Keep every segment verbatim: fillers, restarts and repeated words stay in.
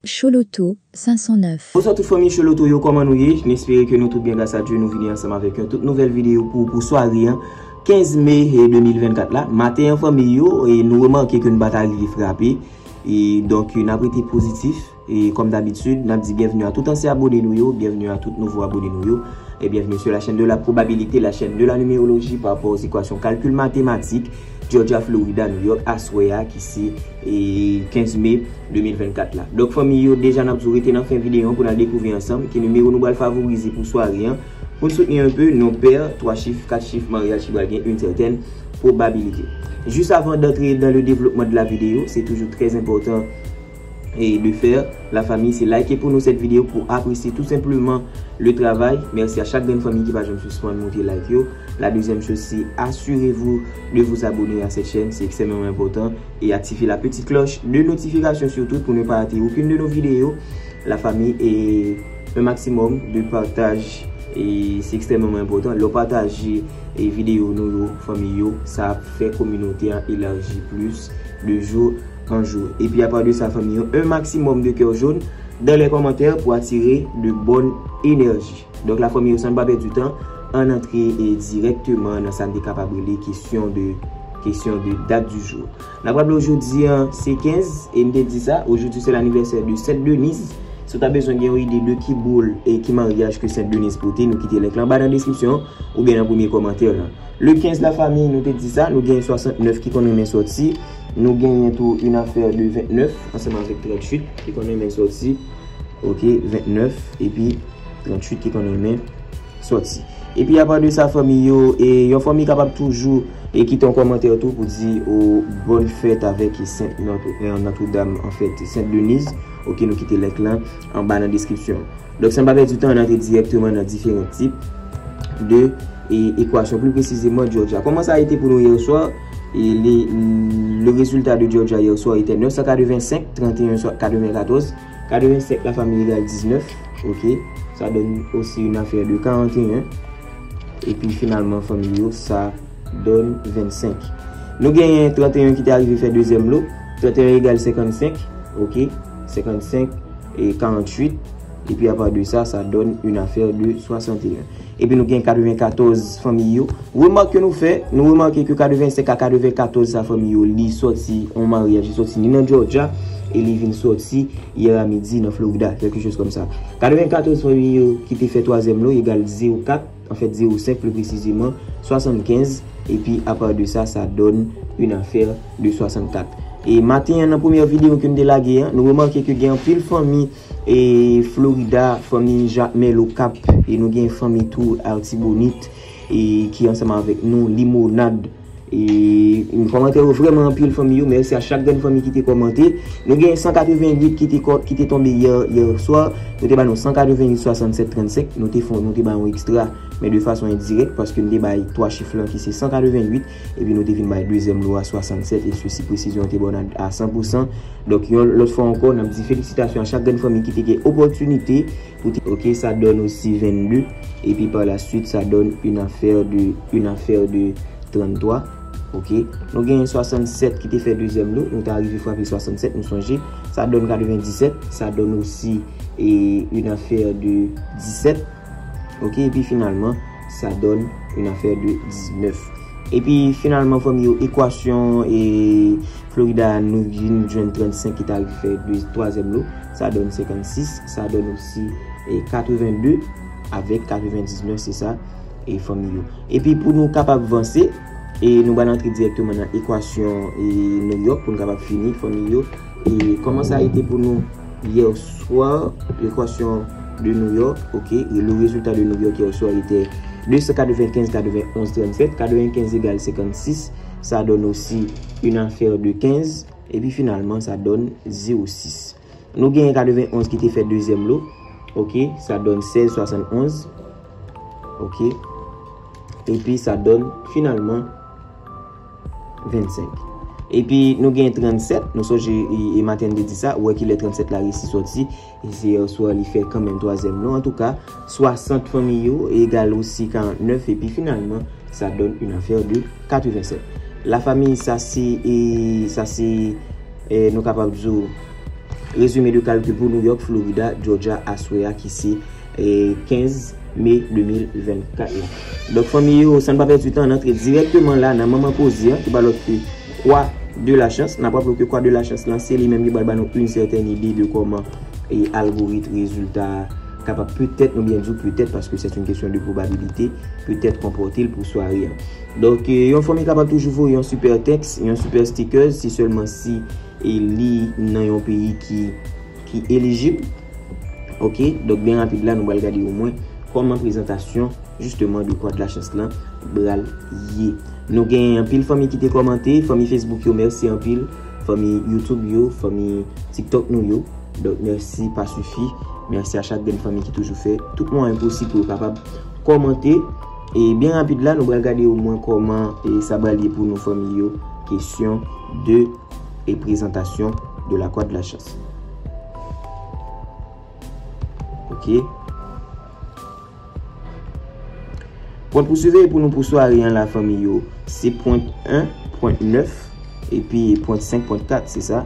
Choloto cinq cent neuf. Bonswa tout fanmi Choloto yo, kòman nou ye? M espere ke nou tout byen, gras a Dye, nou vini ansanm avèk yon tout nouvèl videyo pou, pou sware an, kenz me, e, de mil vennkat la. Maten an, fanmi yo, e, nou remake ke nou pa t arive frape. E, donk, n ap rete pozitif. E, kòm dabitid, n ap di byenveni a tout ansyen abone nou yo, byenveni a tout nouvo abone nou yo. E byenveni sur la chaîne de la probabilité, la chaîne de la numérologie par rapport aux équations calcul mathématique, Georgia, Florida, New York, aswè a ki se, e, kenz me de mil vennkat la. Donk, fanmi yo, deja n ap di w rete nan fen videyo an pou n al dekouvri ansanm ki nimewo nou pral favorize pou sware an. Pou n soutni un peu, non pè, twa chif, kat chif, maryaj ki pral gen une certaine probabilité. Juste avant d'entrer dans le développement de la vidéo, c'est toujours très important et de faire, la famille, c'est liker pour nous cette vidéo pour apprécier tout simplement le travail. Merci à chaque grande famille qui va jamais suspendre monter like yo. La deuxième chose, c'est assurez-vous de vous abonner à cette chaîne, c'est extrêmement important, et activez la petite cloche de notification surtout pour ne pas rater aucune de nos vidéos. La famille, et un maximum de partage, et c'est extrêmement important. Le partage et vidéo nous, fanmi yo, ça fait communauté élargie plus de jour en jour. Et puis à part de ça, fanmi yo, un maximum de cœur jaune dans les commentaires pour attirer de bonnes énergies. Donk, la fanmi yo, san n pa pèdi tan, ann antre, e, dirèkteman nan sa n te kapab rele kesyon de, kesyon de date du jour. N ap raple w jodi an se kenz, e m te di sa, aujourd'hui c'est l'anniversaire de Sainte Denise. Si w ta bezwen gen yon ide de ki boul e ki maryaj ke Sainte Denise pote, nou kite link lan anba nan deskripsyon oubyen nan premye kòmantè lan. Le kenz, la famille, nou te di sa, nou gen swasantnèf ki konn renmen sòti. Nou genyen tou une affaire de vennèf ansanm avèk tranntuit ki konn renmen sòti. Ok, vennèf epi tranntuit ki konn renmen sòti. Epi apa de sa, fanmi yo, e yon fanmi kapab toujou e kite yon kòmantè tou pou di, o, bonne fête avec Sainte Notre, e, Notre-Dame, en fait, Sainte Denise. Ok, nou kite link lan anba nan deskripsyon. Donk, san pa pèdi tan, ann antre dirèkteman nan diferan tip de, e, ekwasyon, pli presizeman, Georgia. Comment ça a été pour nous hier soir? Et les, le résultat de Georgia hier soir était neuf cent quatre-vingt-cinq, trente et un quatre-vingt-quatorze. Quatre-vingt-cinq, la famille, égale dix-neuf. Ok. Ça donne aussi une affaire de quarante et un. Epi finalman, fanmi yo, sa donn vennsenk. Nou genyen trannteyen ki te arive fè dezyèm lo. Trannteyen egal senkannsenk. Ok. Senkannsenk e karanntuit. Epi apa de sa, sa donn une affaire de swasanteyen. Epi nou gen katrevenkatòz, fanmi yo. Remak ke nou fè, nou remake ke katrevensenk a katrevenkatòz sa, fanmi yo, li sòti yon maryaj, li sòti ni nan Georgia, e li vin sòti yè a midi nan Florida, quelque chose comme ça. Katrevenkatòz, fanmi yo, ki te fè twazyèm lo, egal zewo kat, an fèt, zewo senk pli presizeman, swasannkenz, epi apa de sa, sa donn une affaire de swasannkat. E maten an, nan premyè videyo ke m te lage an, nou remake ke gen anpil fanmi e Florida, fanmi Jakmèl, Okap, e nou gen fanmi tou Artibonit, e ki ansanm avèk nou, Limonad. E kòmantè yo vrèman anpil, fanmi yo. Mèsi a chak grenn fanmi ki te kòmante. Nou gen san katreventuit ki te kò-, ki te tonbe yè, yè swa. Nou te ba nou san katreventuit swasannsèt trannsenk. Nou te fè, nou te ba yon ekstra, men de fason endirèk, paske nou te bay twa chif lan ki se san katreventuit, epi nou te vin bay dezyèm lo a swasannsèt, e sesi presizyon te ba nou a san pou san. Donk, yon lòt fwa ankò, n ap di felisitasyon a chak grenn fanmi ki te gen opòtinite pou te, ok, sa donn osi vennde, epi pa la suite, sa donn une affaire de, une affaire de tranntwa, ok. Nou gen swasannsèt ki te fè dezyèm lo, nou ta rive frape swasannsèt, nou sonje, sa donn katrevendisèt, sa donn osi, e, une affaire de disèt, ok, epi finalman, sa donn une affaire de diznèf. Epi finalman, fanmi yo, ekwasyon, e, Florida, nou vin jwenn trannsenk ki ta rive fè de twazyèm lo. Sa donn senkannsis, sa donn osi, e, katrevende avèk katrevendiznèf, se sa, e, fanmi yo. Epi pou nou kapab vanse, e, nou pral antre dirèkteman nan ekwasyon, e, New York pou nou kapab fini, fanmi yo. E comment ça a été pour nous hier soir, l'équation de New York, ok, et le résultat de New York hier soir était deux cent quatre-vingt-quinze quatre-vingt-onze trente-sept, quatre-vingt-quinze égale cinquante-six, sa donn osi une affaire de quinze, epi finalman, sa donn zewo sis. Nou genyen katrevenonz ki te fè dezyèm lo, ok, sa donn sèz swasantonz, ok, epi sa donn finalman vennsenk. Epi nou gen trannsèt, nou sonje, e, e maten n te di sa, ou wè kilè trannsèt la resi sòti, e se yè swa li fè kanmenm twazyèm lo. Antouka, swasant fanmi yo egal osi karantnèf, epi finalman, sa donn une affaire de katrevensèt. La famille, sa se, e, sa se, e, nou kapab di w, Rezime de kalkil pou New York, Florida, Georgia, aswè a ki se, eh, kenz me de mil vennkat la. Donk, fanmi yo, san n pa pèdi tan, n antre dirèkteman la nan manman koze a, ki pa lòt ke Kwa de la Chans. N ap raple w ke Kwa de la Chans lan, se li menm ki pral ba nou yon sètèn ide de kòman e algorit rezilta a kapab petèt, nou byen di w petèt, paske se yon kesyon de pwobabilite, petèt konpòte l pou sware a. Donk, eh, yon fanmi kapab toujou voye yon super thanks, yon super stickers, si sèlman si e li nan yon peyi ki, ki elijib. Ok, donk byen rapid la, nou pral gade omwen kòman prezantasyon, jisteman, de Kwa de la Chans lan pral ye. Nou gen anpil fanmi ki te kòmante, fanmi Facebook yo, mèsi anpil, fanmi YouTube yo, fanmi TikTok nou yo. Donk, mèsi pa sifi. Mèsi a chak grenn fanmi ki toujou fè tout mwayen posib pou yo kapab kòmante. E byen rapid la, nou pral gade omwen kòman e sa pral ye pou nou fanmi yo. Kesyon de e prezantasyon de la Kwa de la Chans. Ok. Pwent pou siveye pou nou pou sware an la, fanmi yo, se pwent en, pwent nèf, epi pwent senk, pwent kat, se sa.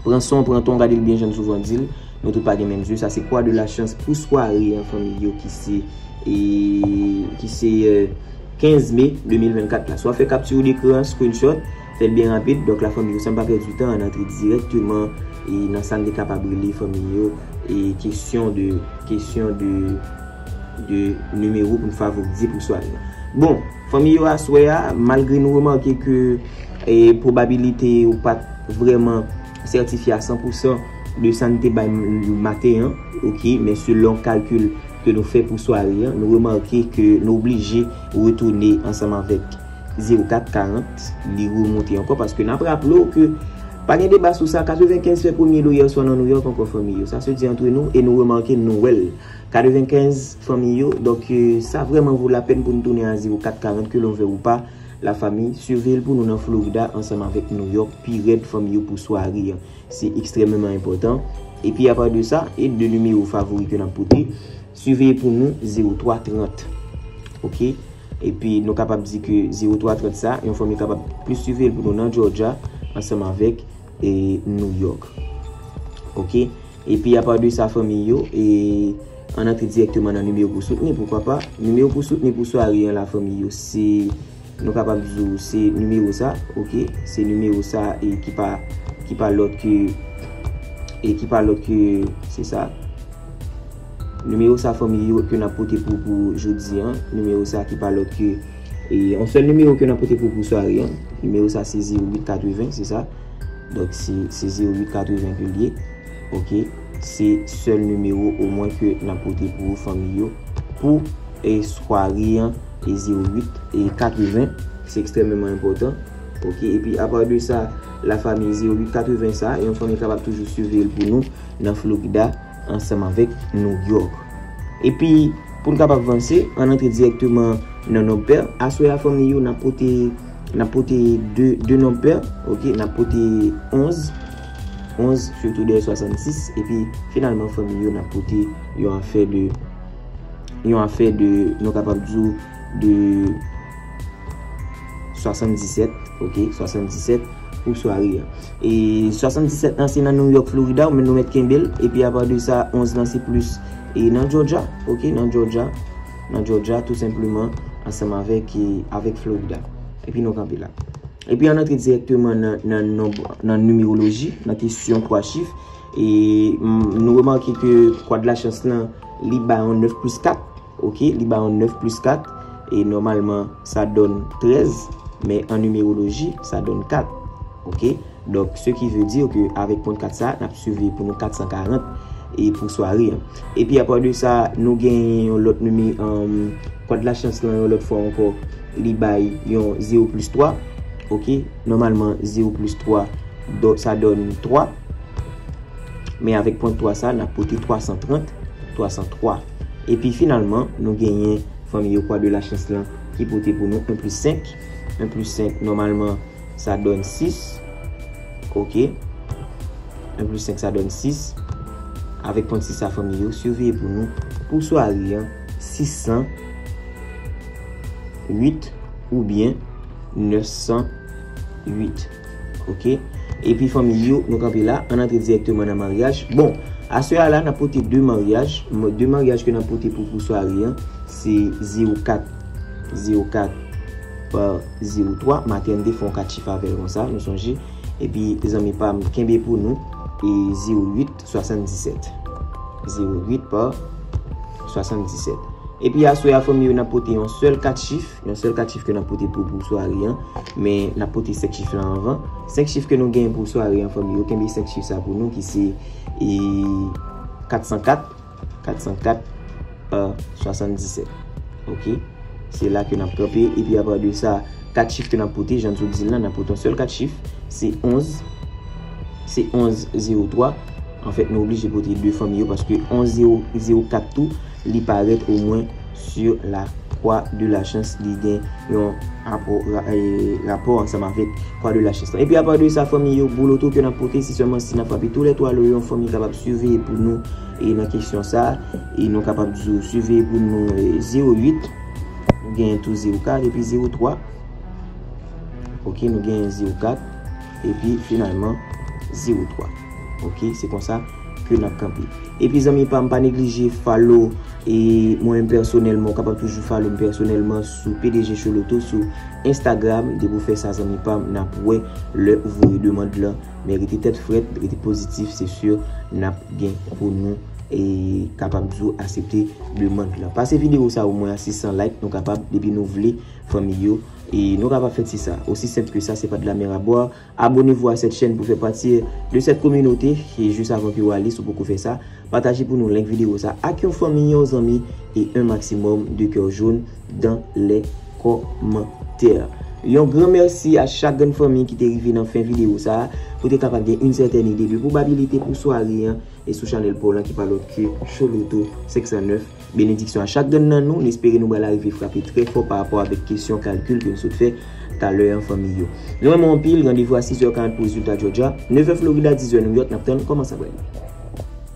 Pran son, pran ton, gade l byen jan n souvan di l. Nou tout pa gen menm zye. Sa se Kwa de la Chans pou sware an, fanmi yo, ki se, e, ki se, e, kenz me de mil vennkat la. Swa fè kapti dekran, screenshot, fè l byen rapid. Donk, la fanmi yo, san n pa pèdi tan, ann antre dirèkteman e nan sa n te kapab rele, fanmi yo, e kesyon de, kesyon de, de nimewo pou n favorize pou sware an. Bon, fanmi yo, aswè a, malgre nou remake ke e pwobabilite yo pa t vrèman sètifye a san pou san de sa n te bay m-, maten an, ok, men selon kalkil ke nou fè pou sware an, nou remake ke nou oblije retounen ansanm avèk zewo kat karant, li remonte ankò, paske n ap raple w ke pa gen deba sou sa, katrevenkenz fè premye lo yè swa nan New York ankò, fanmi yo. Sa se di antre nou, e nou remake nou wè l. Katrevenkenz, fanmi yo, donk, e, sa vrèman vo lapèn pou n tounen a zewo kat karant, ke l on vle ou pa, la fanmi, siveye l pou nou nan Florida ansanm avèk New York, pi rèd, fanmi yo, pou sware an. Se ekstrèmeman enpòtan. Epi apa de sa, e de nimewo favori ke n ap pote, siveye pou nou zewo twa trant. Ok? Epi nou kapab di ke zewo twa trant sa, yon fanmi kapab plis siveye l pou nou nan Georgia ansanm avèk, e, New York. Ok? Epi apa de sa, fanmi yo, e, ann antre dirèkteman nan nimewo pou soutni, poukwa pa? Nimewo pou soutni pou sware an la, fanmi yo, se nou kapab di w se nimewo sa, ok? Se nimewo sa e ki pa, ki pa lòt ke, e ki pa lòt ke, se sa. Nimewo sa, fanmi yo, ke n ap pote pou, pou jodi an. Nimewo sa ki pa lòt ke, e, yon sèl nimewo ke n ap pote pou, pou sware an. Nimewo sa se zewo uit katreven, se sa. Donk, se, se zewo uit katreven ke l ye. Ok? Se sèl nimewo omwen ke n ap pote pou fanmi yo. Pou, e, sware an, e zewo uit e katreven. Se ekstrèmeman enpòtan. Ok? Epi, apa de sa, la fanmi zewo uit katreven sa, yon fanmi kapab toujou siveye l pou nou nan Florida ansanm avèk New York. Epi, pou n kapab vanse, ann antre dirèkteman nan nonb pè. Aswè a, fanmi yo, n ap pote, n ap pote de, de nonb pè, ok, n ap pote onz, onz, sitou dèyè swasannsis, epi finalman, fanmi yo, n ap pote yon afè de, yon afè de, nou kapab di w, de swasanndisèt, ok, swasanndisèt pou sware an. E swasanndisèt lan se nan New York, Florida, men nou mèt kenbe l. Epi apa de sa, onz lan se plis, e nan Georgia, ok, nan Georgia, nan Georgia, tou senpleman, ansanm avèk, e, avèk Florida. Epi nou kanpe la. Epi ann antre dirèkteman nan, nan nonb, nan nimeroloji, nan kesyon twa chif. E, m, nou remake ke Kwa de la Chans lan, li bay yon nèf plis kat. Ok, li ba yon nèf plis kat, e nòmalman, sa donn trèz, men an nimeroloji, sa donn kat. Ok, donk, ce qui veut dire que avèk pwen kat sa, n ap siveye pou nou kat san karant e pou sware an. Epi, apa de sa, nou genyen yon lòt nime, um, Kwa de la Chans lan, yon lòt fwa ankò, li bay yon zewo plis twa. Ok, nòmalman, zewo plis twa, do-, sa donn twa. Men avèk pwen twa sa, n ap pote twa san trant, twa san twa. Epi finalman, nou genyen fanmi yo Kwa de la Chans lan ki pote pou nou en plis senk. En plis senk, nòmalman, sa donn sis. Ok. En plis senk, sa donn sis. Avèk pwen sis sa, fanmi yo, siveye pou nou, pou sware an, sis san uit oubyen nèf san uit. Ok? Epi fanmi yo, nou kanpe la, ann antre dirèkteman nan maryaj. Bon, aswè a la, n ap pote de maryaj. M-, de maryaj ke n ap pote pou, pou sware an, se zewo kat, zewo kat pa zewo twa. Maten, m te fè yon kat chif avè l konsa, nou sonje. Epi, zanmi pa m, kenbe pou nou, e zewo uit swasanndisèt. Zewo uit pa swasanndisèt. Epi aswè a, fanmi yo, n ap pote yon sèl kat chif, yon sèl kat chif ke n ap pote pou, pou sware an, men n ap pote senk chif la anvan. Senk chif ke nou genyen pou sware an, fanmi yo, kenbe senk chif sa pou nou, ki se, e, kat san kat, kat san kat pa swasanndisèt. Oke? Se la ke n ap kanpe, epi apa de sa, kat chif ke n ap pote, jan n sot di l la, n ap pote yon sèl kat chif, se onz, se onz zewo twa. Anfèt, nou oblije pote de fanmi yo, paske onz zewo zewo kat tou, li parèt omwen sur la croix de la chance, li gen yon rapò, ra-, e, rapò ansanm avèk croix de la chance lan. Epi apa de sa, fanmi yo, bouloto ke n ap pote, se sèlman si n ap frape toulètwa lo yo, yon fanmi kapab siveye pou nou, e nan kesyon sa, e nou kapab di w siveye pou nou, e, zewo uit, nou genyen tou zewo kat, epi zewo twa. Oke, nou genyen zewo kat, epi finalman zewo twa. Oke, se konsa ke n ap kanpe. Epi zanmi pa m, pa neglije follow, e mwen menm pèsonèlman, ou kapab toujou follow m pèsonèlman sou P D G Choloto sou Instagram. Depi w fè sa, zanmi pa m, n ap wè lè ou voye demann lan. Men rete tèt frèt, rete pozitif, se si n ap gen pou nou, e kapab di w aksepte demann lan. Pase videyo sa omwen a sis san like, nou kapab, depi nou vle, fanmi yo, e nou kapab fè ti sa. Aussi simple que ça, c'est pas de la mer à boire. Abonnez-vous à cette chaîne pour faire partie de cette communauté. E jis avan ke w ale, si w poko fè sa, pataje pou nou link videyo sa ak yon fanmi, yon zanmi, e un maximum de cœur jaune dans les commentaires. Yon gran mèsi a chak grenn fanmi ki te rive nan fen videyo sa, pou te kapab gen yon sètèn ide de pwobabilite pou sware an, e sou chanèl pa w lan ki pa lòt ke Choloto senk san nèf. Benediksyon a chak grenn nan nou, n espere nou pral arive frape trè fò pa rapò avèk kesyon kalkil ke n sot fè talè an, fanmi yo. Nou renmen w anpil, randevou a sis è karant pou rezilta Georgia, nèf è Florida, diz è New York, n ap tann kòman sa pral ye.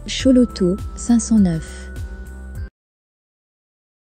Choloto senk san nèf.